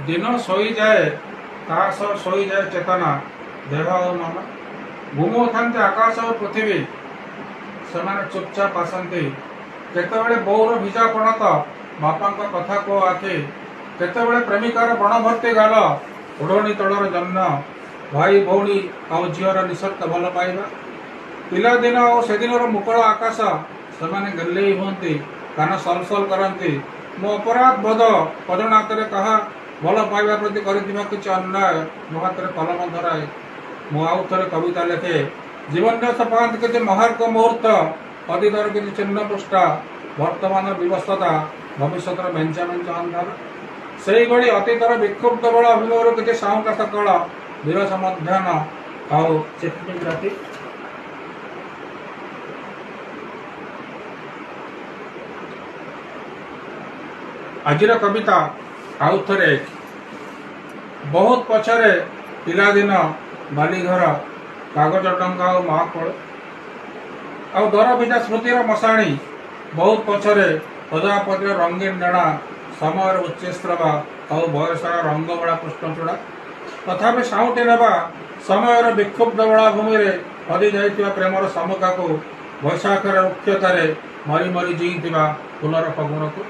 ଦିନ ଶୋଇଯାଏ, ତା ସହ ଶୋଇଯାଏ ଚେତନା, ଦେହ ଆଉ ମନ। ଘୁମଉଥାନ୍ତି ଆକାଶ ଆଉ ପୃଥିବୀ। ସେମାନେ ଚୁପଚାପ ଆସନ୍ତି। କେତେବେଳେ ବୋଉର ଭିଜା ପଣତ, ବାପାଙ୍କ କଥା କୁହ ଆଖି, କେତେବେଳେ ପ୍ରେମିକାର ବଣଭର୍ତ୍ତି ଗାଲ, ଓଢ଼ଣୀ ତଳର ଜହ୍ନ, ଭାଇ ଭଉଣୀ ଆଉ ଝିଅର ନିଃସର୍ତ୍ତ ଭଲ ପାଇବା, ପିଲାଦିନ ଆଉ ସେଦିନର ମୁକଳ ଆକାଶ। ସେମାନେ ଗେହ୍ଲେଇ ହୁଅନ୍ତି, କାନ ସଲସଲ କରନ୍ତି। ମୋ ଅପରାଧ ବୋଧ ଅଜଣାତରେ କାହା ଭଲ ପାଇବା ପ୍ରତି କରିଥିବା କିଛି ଅନ୍ୟାୟ ମୋ ହାତରେ କଲମ ଧରାଏ। ମୁଁ ଆଉ ଥରେ କବିତା ଲେଖେ। ଜୀବନରେ ପାଆନ୍ତି କିଛି ମହାର୍ଘ ମୁହୂର୍ତ୍ତ, ଅତୀତର କିଛି ଚିହ୍ନ ପୃଷ୍ଠା, ବର୍ତ୍ତମାନର ବିବସ୍ଥତା, ଭବିଷ୍ୟତର ମେଞ୍ଚା ମେଞ୍ଚା ଅନ୍ଧାର। ସେଇଭଳି ଅତୀତର ବିକ୍ଷୁବ୍ଧ ବେଳ ଅଭିମୁଖରୁ କିଛି ସାଉଁଟା ସକାଳ, ବିରସ ମଧ୍ୟାହ୍ନ ଆଉ ଚିକମିକ ରାତି। ଆଜିର କବିତା ଆଉ ଥରେ। ବହୁତ ପଛରେ ପିଲାଦିନ, ବାଲିଘର, କାଗଜ ଡଙ୍ଗା ଆଉ ମହାକୋଳ ଆଉ ଦରଭିଜା ସ୍ମୃତିର ମଶାଣି। ବହୁତ ପଛରେ ପ୍ରଜାପତିର ରଙ୍ଗୀନ ଡଣା, ସମୟର ଉଚ୍ଚସ୍ରବା ଆଉ ବୟସର ରଙ୍ଗବଳା କୃଷ୍ଣଚୂଡ଼ା। ତଥାପି ସାଉଁଟି ନେବା ସମୟର ବିକ୍ଷୁବ୍ଧ ବେଳାଭୂମିରେ ହଜି ଯାଇଥିବା ପ୍ରେମର ଶାମୁକାକୁ, ବୈଶାଖର ରୁକ୍ଷତାରେ ମରି ମରି ଜିଇଁଥିବା ଫୁଲର ଫଗୁଣକୁ।